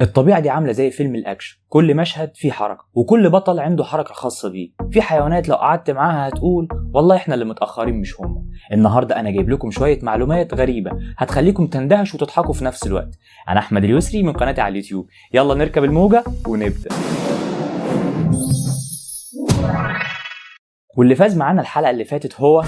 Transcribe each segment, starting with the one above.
الطبيعة دي عاملة زي فيلم الأكشن، كل مشهد فيه حركة وكل بطل عنده حركة خاصة بيه. في حيوانات لو قعدت معاها هتقول والله احنا اللي متأخرين مش هم. النهاردة أنا جايب لكم شوية معلومات غريبة هتخليكم تندهشوا وتضحكوا في نفس الوقت. أنا أحمد اليسري من قناتي على اليوتيوب، يلا نركب الموجة ونبدأ. واللي فاز معانا الحلقة اللي فاتت هو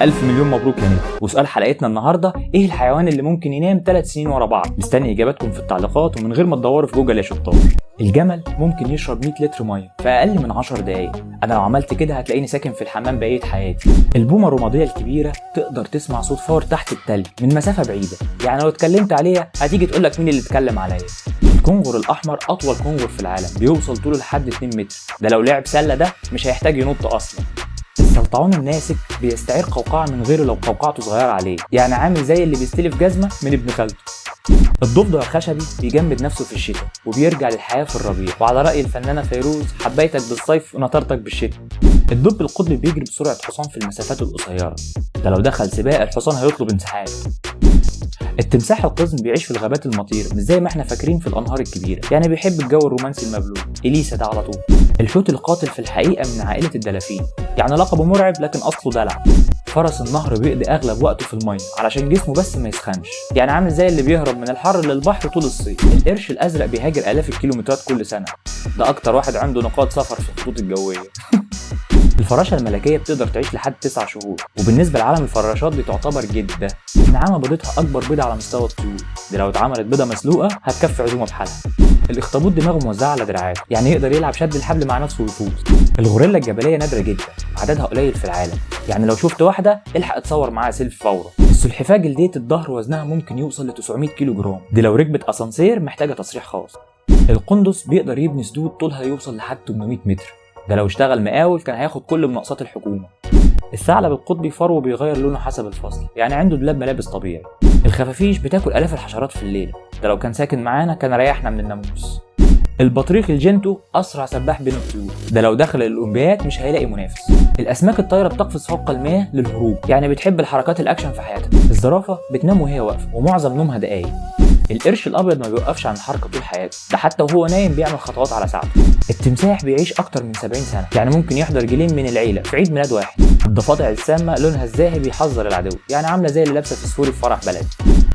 1000 مليون مبروك يا نجم. وسؤال حلقتنا النهارده، ايه الحيوان اللي ممكن ينام 3 سنين ورا بعض؟ مستني اجاباتكم في التعليقات ومن غير ما تدوروا في جوجل يا شطار. الجمل ممكن يشرب 100 لتر مية في اقل من 10 دقايق، انا لو عملت كده هتلاقيني ساكن في الحمام بقية حياتي. البومه الرمادية الكبيرة تقدر تسمع صوت فار تحت التلج من مسافة بعيدة، يعني لو اتكلمت عليها هتيجي تقول لك مين اللي اتكلم عليا. الكونغر الاحمر اطول كونغر في العالم، بيوصل طوله لحد 2 متر، ده لو لعب سله ده مش هيحتاج ينط اصلا. السلطعون الناسك بيستعير قوقعة من غيره لو قوقعته صغيرة عليه، يعني عامل زي اللي بيستلف جزمة من ابن خالته. الضفدع الخشبي بيجمد نفسه في الشتاء وبيرجع للحياة في الربيع، وعلى رأي الفنانة فيروز حبيتك بالصيف ونطرتك بالشتاء. الدب القطبي بيجري بسرعة حصان في المسافات القصيرة، ده لو دخل سباق الحصان هيطلب انسحاب. التمساح القزم بيعيش في الغابات المطيرة مش زي ما احنا فاكرين في الأنهار الكبيرة، يعني بيحب الجو الرومانسي المبلول، إليسا ده على طول. الحوت القاتل في الحقيقة من عائلة الدلافين، يعني لقبه مرعب لكن أصله دلع. فرس النهر بيقضي أغلب وقته في المية علشان جسمه بس ما يسخنش، يعني عامل زي اللي بيهرب من الحر للبحر طول الصيف. القرش الأزرق بيهاجر آلاف الكيلومترات كل سنة، ده أكتر واحد عنده نقاط سفر في الخطوط الجوية. الفراشة الملكية بتقدر تعيش لحد 9 شهور، وبالنسبة لعالم الفراشات دي تعتبر جدة. النعامة بيضتها أكبر بيضة على مستوى الطيور، دي لو اتعملت بيضة مسلوقة هتكفي عزومة بحالها. الأخطبوط دماغه موزعة على دراعاته، يعني يقدر يلعب شد الحبل مع نفسه ويفوز. الغوريلا الجبلية نادرة جدا، عددها قليل في العالم، يعني لو شفت واحدة الحق اتصور معاها سيلفي فورا. السلحفاة جلدية الظهر وزنها ممكن يوصل ل 900 كيلو جرام، دي لو ركبت أسانسير محتاجة تصريح خاص. القندس بيقدر يبني سدود طولها يوصل لحد 800 متر، ده لو اشتغل مقاول كان هياخد كل مناقصات الحكومة. الثعلب القطبي فروه بيغير لونه حسب الفصل، يعني عنده دولاب ملابس طبيعي. الخفافيش بتاكل آلاف الحشرات في الليل، ده لو كان ساكن معانا كان ريحنا من الناموس. البطريق الجنتو أسرع سباح بين الطيور، ده لو دخل الأولمبياد مش هيلاقي منافس. الأسماك الطايرة بتقفز فوق المياه للهروب، يعني بتحب الحركات الأكشن في حياتها. الزرافة بتنام وهي واقفة ومعظم نومها دقايق. القرش الابيض ما بيوقفش عن الحركة طول حياته، ده حتى وهو نايم بيعمل خطوات على ساعته. التمساح بيعيش اكتر من 70 سنة، يعني ممكن يحضر جيلين من العيلة في عيد ميلاد واحد. الضفادع السامة لونها الزاهي بيحذر العدو، يعني عامله زي اللي لابسه فسفوري في فرح بلدي.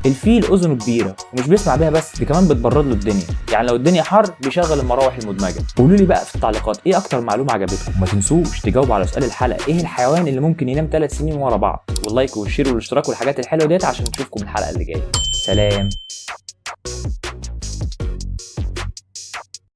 الفيل اذنه كبيرة ومش بيسمع بيها بس، دي كمان بتبرد له الدنيا، يعني لو الدنيا حر بيشغل المراوح المدمجه. قولوا لي بقى في التعليقات ايه اكتر معلومة عجبتكم، وما تنسوش تجاوبوا على سؤال الحلقة، ايه الحيوان اللي ممكن ينام 3 سنين ورا بعض؟ وال like وال share والاشتراك والحاجات الحلوة ديت عشان نشوفكم الحلقة اللي جاية. سلام.